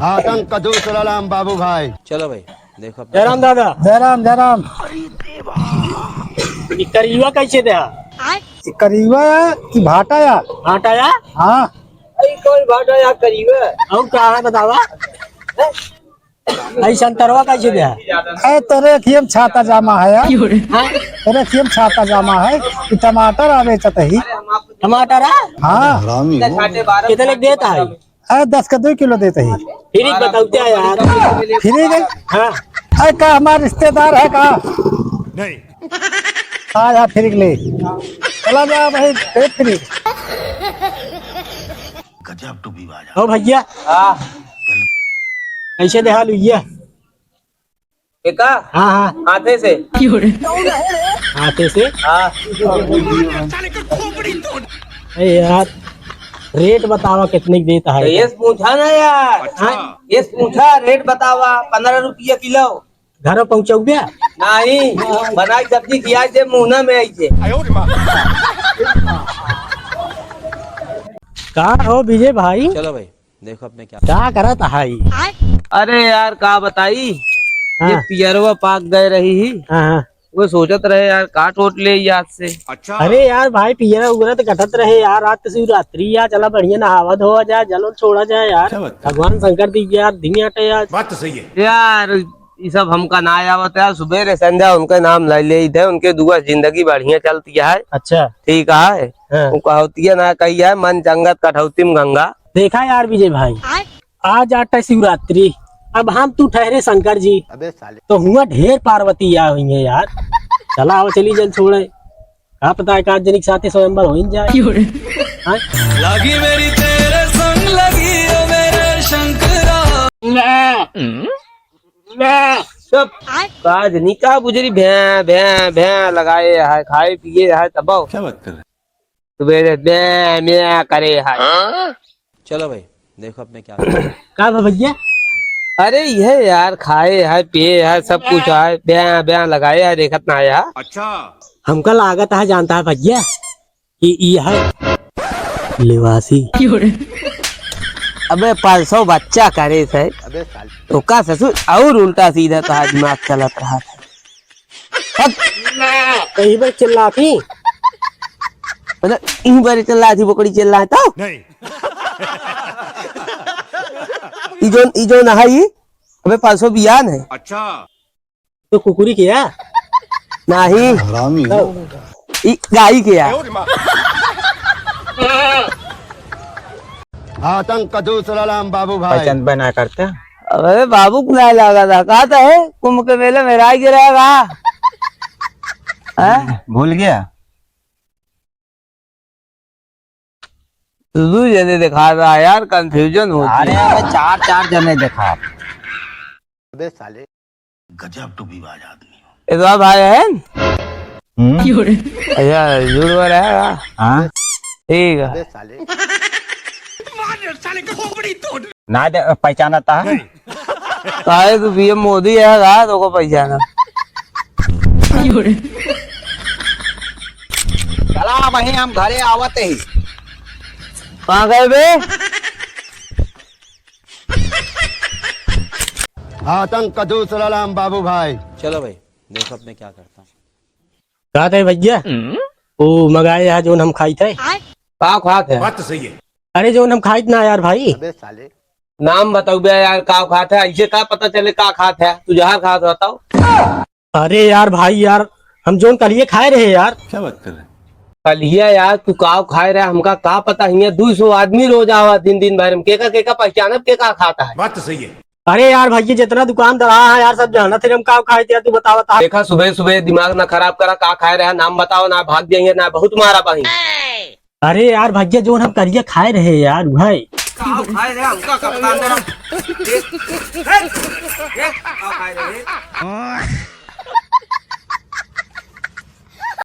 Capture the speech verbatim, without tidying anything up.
आतंक का दूसरा नाम बाबू भाई। चलो भाई, देखो अपना। जय राम दादा। जय राम, जय राम। ये करीबा कैसे दे? ये करीबा या कि भाटा या? भाटा या? हाँ। अरे कौन भाटा या करीबा? और कहाँ है बतावा? अरे संतरवा कैसे दे? अरे तोरे अखियम छाता जामा है यार। हाँ? तोरे अखियम छाता जामा है। ये टमाटर आ बेचत ही। टमाटर है? हाँ। कितने देता है? अरे दस का दुइ किलो देत ही। फिर ही बताओ क्या यार? फिर ही गई? हाँ। अरे का हमार रिश्तेदार है का? नहीं। हाँ यार, फिर ले। चला जा भाई, फिर फिर। गजब टू भी बाजा। ओ भैया। हाँ। कैसे देहा लुइया? एका? हाँ, हाँ। हाथे से। हाथे से? हाँ। ए यार, रेट बतावा कितने की देता है? तो ये पूछा ना यार। हाँ? ये पूछा, रेट बतावा, पन्द्रह रुपया किलो। घर पहुँचौबे? नहीं, बनाई सब्जी खियाई दे, मुँह ना में आई दे। का हो विजय भाई? चलो भाई। देखो अपने क्या। का करत हाई? अरे यार, का बताई, हाँ। ये पियरवा पाक गए रही ही। हाँ, हाँ। वो सोचत रहे यार, काट ओट ले याद से। अच्छा। अरे यार भाई, पियरा उगरा तो कटत रहे यार, रात से शिवरात्रि यार, चला बढ़िया नहावा धोवा जाए, जल उल छोड़ा जाए यार। क्या बात है? भगवान शंकर दी यार, दिन अटे यार। बात तो सही है। यार, ये सब हमका ना आवत यार, सुबह रे संध्या उनके नाम ले ले थे, उनके दुआ जिंदगी बढ़िया चलती है। अच्छा। ठीक है। हाँ। वो कहती है ना, कही है, "मन चंगत कठौती में गंगा।" देखा यार विजय भाई, आय? आज आटा शिवरात्रि, अब हम तू ठहरे शंकर जी। अबे साले। तो हुआ ढेर पार्वती आ हुई है यार। चला आओ चली जल छोड़े। का पता है का जनिक साथे स्वयंवर हो ही जाए। क्यों रे? हाँ? लगी मेरी तेरे संग लगी ओ मेरे शंकरा। ना। ना। सब आय? का जनिक का बुजरी भैं, भैं, भैं लगाए है, खाए पिए है तब। क्या बात कर रहे? सुबेरे ब्यां, ब्यां करे है। चलो भाई, देखो अपने क्या। का बा भैया? अरे ये यार, खाए है, पिए है, सब कुछ है, ब्यां, ब्यां लगाए है, देखत ना आया। अच्छा। हमका लागत है, जानता है भैया, कि ई है लेवासी। अबे परसों बच्चा करे से, अबे साले। ओका ससुर और उल्टा सीधा तो दिमाग चलत रहा था। हट। कहीं पर चिल्लाती? मतलब, इहीं पर चिल्लाती, बोकड़ी चिल्लाए तो? नहीं। ई जोन, ई जोन है ई? अबे, परसों बियान है। अच्छा। तो कुकुरी किया? नहीं। हरामी। तो? ई गाई किया? आतंक का दूसरा नाम बाबू भाई। पहचान बना करते। अबे बाबू को नहीं लगा था, कहा था है, कुंभ के मेले में राय गिराएगा। हैं? भूल गया? तू दू जने दिखा रहा है यार, confusion होती अरे, है। अबे चार, चार जने दिखा। अबे साले। गजब टू भी बाज आदमी हो। इधर भाई है? हम्म। अच्छा, जुड़वा रहेगा? हाँ। ठीक है। अबे साले। ना दे, पहचाना था? काहे तू पीएम मोदी है का, तोको पहचाना? चला वहीं हम घरे आवत ही। कहाँ गए बे? आतंक का दूसरा नाम बाबू भाई। चलो भाई, देखो अब मैं क्या करता हूँ। का थे भैया? हम्म? वो मंगाए है जोन हम खाई थे। का खात है? बात तो सही है। अरे जोन हम खाई ना यार भाई। अबे साले। नाम बताओ बे यार, का खात है? ऐसे का पता चले का खात है? तू जहर खात बताओ। अरे यार भाई यार, हम जोन कलिए खाए रहे यार। क्या बात कर रहे हैं? कलिया यार, तू काव खाए रहा, हमका का पता हियाँ दुइ सौ आदमी रोज आवा दिन, दिन भर में, केका, केका पहचानब, केका खाता है? बात तो सही है। अरे यार भैया, जितना दुकान दरा है यार, सब जानत है हम काव खाए थे, तू बतावा ता। देखा, सुबह, सुबह दिमाग ना खराब करा, का खाए रहा, नाम बताओ ना, भाग जाइए ना, बहुत मारा पाही। अरे यार भैया, जोन हम करिया खाए रहे यार, भाई। काव खाए रहा, हमका का पता अंदर। ए, ए, ए, काव खाए रहे?